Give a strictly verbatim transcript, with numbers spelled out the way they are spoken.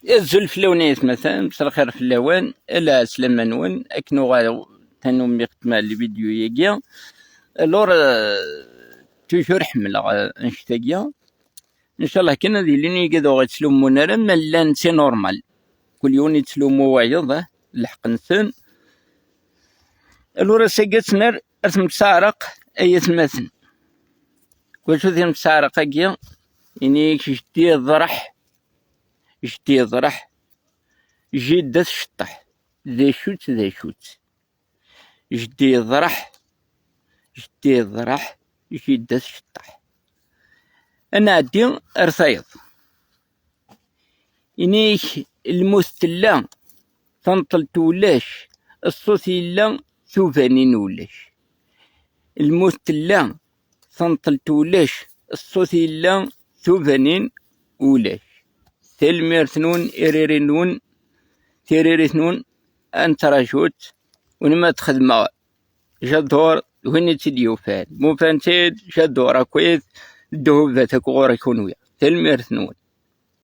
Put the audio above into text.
Azul fell-awen ay atmaten, mselxir fell-awen, ala slama-nwen, akken uɣaleɣ tanumiɣt ma lvidyu-yagi. Alors, euh, toujours ḥemmleɣ, euh, annect-agi. Ncallah kan ad ilin yigad ur ɣ-ittlummun ara, ma llan c'est normal. Kul yiwen ittlumu wayeḍ, eh, lḥeqq-nsen. Alors ass-agi ad tt-nerr ar temsaɛraq ay atmaten. Wacu temsaɛraq-agi? Ini-k jeddi yeḍreḥ, jeddi yeḍreḥ, jidda tceṭṭeḥ. D acu-tt, d acu-tt? Jeddi yeḍreḥ, jeddi yeḍreḥ, jidda tceṭṭeḥ. Ad nɛeddi ar tayeḍ. Ini-k lmut tella, tanṭelt ulac, ṣṣut yella, tubanin ulac. Lmut tella, tanṭelt ulac, ṣṣut yella, tubanin ulac. Tanemmirt-nwen, iriri-nwen, tiririt-nwen, ad nettṛaǧu-tt, win ma txedmeɣ J'adore, d win i tt-id-yufan. Ma ufan-tt-id, j'adore akkit, ddhub dat akk ɣur-i kunwi. Tanemmirt-nwen.